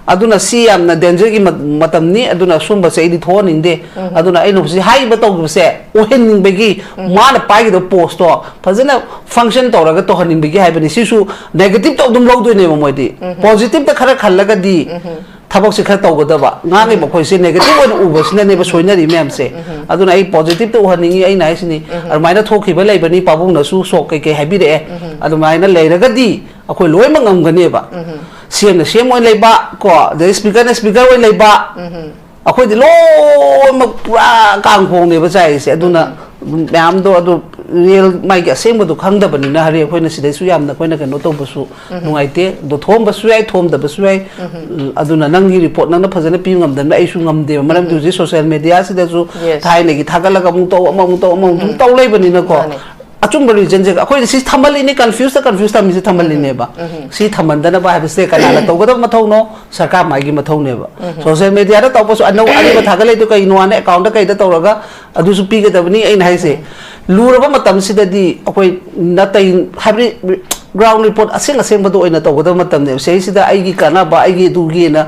ꯑꯗꯨꯅ ꯁꯤ ꯌꯥꯝꯅ ꯗꯦꯟꯖꯔꯒꯤ ꯃ-, ꯃꯇꯝꯅꯤ꯫ ꯑꯗꯨꯅ ꯁꯨꯝꯕꯁꯦ ꯑꯩꯗꯤ ꯊꯣꯛꯍꯟꯅꯤꯡꯗꯦ꯫ ꯑꯗꯨꯅ ꯑꯩꯅ ꯍꯧꯖꯤꯛ ꯍꯥꯏꯔꯤꯕ ꯇꯧꯈꯤꯕꯁꯦ ꯑꯣꯏꯍꯟꯅꯤꯡꯕꯒꯤ, ꯃꯥꯅ ꯄꯥꯏꯒꯗꯕ ꯄꯣꯁꯇꯣ ꯐꯖꯅ ꯐꯪꯁꯟ ꯇꯧꯔꯒ ꯇꯧꯍꯟꯅꯤꯡꯕꯒꯤ ꯍꯥꯏꯕꯅꯤ꯫ ꯁꯤꯁꯨ ꯅꯦꯒꯦꯇꯤꯞꯇ ꯑꯗꯨꯝ ꯂꯧꯗꯣꯏꯅꯦꯕ ꯃꯣꯏꯗꯤ꯫ ꯄꯣꯖꯤꯇꯤꯞꯇ ꯈꯔ ꯈꯜꯂꯒꯗꯤ ꯊꯕꯛꯁꯦ ꯈꯔ ꯇꯧꯒꯗꯕ, ꯉꯥꯡꯉꯤꯕ ꯑꯩꯈꯣꯏꯁꯦ negative ꯑꯣꯏꯅ ꯎꯕꯁꯤꯅꯅꯦꯕ ꯁꯣꯏꯅꯔꯤ ꯃꯌꯥꯝꯁꯦ꯫ ꯑꯗꯨꯅ ꯑꯩ positive ꯇ ꯎꯍꯟꯅꯤꯡꯉꯤ꯫ ꯑꯩꯅ ꯍꯥꯏꯁꯤꯅꯤ, ꯑꯗꯨꯃꯥꯏꯅ ꯊꯣꯛꯈꯤꯕ ꯂꯩꯕꯅꯤ, ꯄꯥꯕꯨꯡꯅꯁꯨ ꯁꯣꯛ ꯀꯩꯀꯩ ꯍꯥꯏꯕꯤꯔꯛꯑꯦ, ꯑꯗꯨꯃꯥꯏꯅ ꯂꯩꯔꯒꯗꯤ ꯑꯩꯈꯣꯏ ꯂꯣꯏꯅꯃꯛ ꯉꯝꯒꯅꯦꯕ꯫ ꯁꯤ ꯑꯦꯝꯅ ꯁꯤ ꯑꯦꯝ ꯑꯣꯏꯅ ꯂꯩꯕ ꯀꯣ, ꯑꯗꯩ speaker ꯅ speaker ꯑꯣꯏꯅ ꯂꯩꯕ, ꯑꯩꯈꯣꯏꯗꯤ ꯂꯣꯏꯅꯃꯛ ꯄꯨꯔꯥ ꯀꯥꯡꯈꯣꯡꯅꯦꯕ ꯆꯥꯏꯔꯤꯁꯦ꯫ ꯑꯗꯨꯅ ꯃꯌꯥꯝꯗꯣ ꯑꯗꯨ real ꯃꯥꯒꯤ ꯑꯁꯦꯡꯕꯗꯣ ꯈꯪꯗꯕꯅꯤꯅ ꯍꯥꯏꯔꯤ ꯑꯩꯈꯣꯏꯅ ꯁꯤꯗꯩꯁꯨ ꯌꯥꯝꯅ ꯑꯩꯈꯣꯏꯅ ꯀꯩꯅꯣ ꯇꯧꯕꯁꯨ ꯅꯨꯡꯉꯥꯏꯇꯦ꯫ ꯑꯗꯣ ꯊꯣꯝꯕꯁꯨ ꯌꯥꯏ, ꯊꯣꯝꯗꯕꯁꯨ ꯌꯥꯏ꯫ ꯑꯗꯨꯅ ꯅꯪꯒꯤ report ꯅꯪꯅ ꯐꯖꯅ ꯄꯤꯕ ꯉꯝꯗꯕꯅꯤꯅ ꯑꯩꯁꯨ ꯉꯝꯗꯦꯕ꯫ ꯃꯔꯝꯗꯤ ꯍꯧꯖꯤꯛ social media ꯁꯤꯗꯁꯨ Yes. ꯊꯥꯏꯅꯒꯤ ꯊꯥꯒꯠꯂꯒ ꯑꯃꯨꯛ ꯇꯧ, ꯑꯃꯃꯨꯛ ꯇꯧ, ꯑꯃꯃꯨꯛ ꯑꯗꯨꯝ ꯇꯧ ꯂꯩꯕꯅꯤꯅꯀꯣ꯫ ꯃꯥꯅꯦ꯫ ꯑꯆꯨꯝꯕ reason ꯁꯦ ꯑꯩꯈꯣꯏꯗꯤ ꯁꯤ ꯊꯝꯍꯜꯂꯤꯅꯦ, confuse ꯇ confuse ꯊꯝꯃꯤꯁꯦ ꯊꯝꯍꯜꯂꯤꯅꯦꯕ꯫ ꯁꯤ ꯊꯝꯍꯟꯗꯅꯕ ꯍꯥꯏꯕꯁꯦ ꯀꯅꯥꯅ ꯇꯧꯒꯗꯕ ꯃꯊꯧꯅꯣ? ꯁꯔꯀꯥꯔ ꯃꯥꯒꯤ ꯃꯊꯧꯅꯦꯕ꯫ Social media ꯗ ꯇꯧꯕꯁꯨ ꯑꯅꯧ ꯑꯔꯤꯕ ꯊꯥꯒꯠꯂꯛꯏꯗꯣ ꯀꯩꯅꯣ ꯍꯥꯏꯅ account ꯗ ꯀꯩꯗ ꯇꯧꯔꯒ ꯑꯗꯨꯁꯨ ꯄꯤꯒꯗꯕꯅꯤ꯫ ꯑꯩꯅ ꯍꯥꯏꯁꯦ, ꯂꯨꯔꯕ ꯃꯇꯝꯁꯤꯗꯗꯤ ꯑꯩꯈꯣꯏ ꯅꯥꯇꯩ, ꯍꯥꯏꯕꯗꯤ ground report ꯑꯁꯦꯡ ꯑꯁꯦꯡꯕꯗꯣ ꯑꯣꯏꯅ ꯇꯧꯒꯗꯕ ꯃꯇꯝꯅꯦꯕ꯫ ꯁꯤꯗꯩꯁꯤꯗ ꯑꯩꯒꯤ ꯀꯥꯟꯅꯕ, ꯑꯩꯒꯤ ꯑꯗꯨꯒꯤꯅ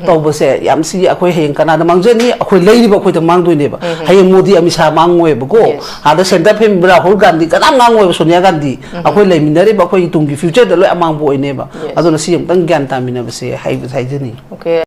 ꯇꯧꯕꯁꯦ ꯌꯥꯝ ꯁꯤ ꯑꯩꯈꯣꯏ ꯍꯌꯦꯡ ꯀꯅꯥꯗ ꯃꯥꯡꯖꯅꯤ? ꯑꯩꯈꯣꯏ ꯂꯩꯔꯤꯕ ꯑꯩꯈꯣꯏꯗ ꯃꯥꯡꯗꯣꯏꯅꯦꯕ꯫ ꯍꯌꯦꯡ ꯃꯣꯗꯤ, ꯑꯃꯤꯠ ꯁꯥꯍ ꯃꯥꯡꯉꯣꯏꯕꯀꯣ꯫ Yes. ꯑꯥꯗ centre ꯐꯝꯃꯤꯕ ꯔꯥꯍꯨꯜ ꯒꯥꯟꯙꯤ ꯀꯅꯥꯝ ꯉꯥꯡꯉꯣꯏꯕ, ꯁꯣꯅꯤꯌꯥ ꯒꯥꯟꯙꯤ꯫ ꯑꯩꯈꯣꯏ ꯂꯩꯃꯤꯟꯅꯔꯤꯕ ꯑꯩꯈꯣꯏꯒꯤ ꯇꯨꯡꯒꯤ future ꯗ ꯂꯣꯏ ꯑꯃꯥꯡꯕ ꯑꯣꯏꯅꯦꯕ꯫ Yes. ꯑꯗꯨꯅ ꯁꯤ ꯑꯃꯨꯛꯇꯪ ꯒ꯭ꯌꯥꯟ ꯇꯥꯃꯤꯟꯅꯕꯁꯦ ꯍꯥꯏꯕ ꯍꯥꯏꯖꯅꯤꯡꯉꯤ꯫ Okay.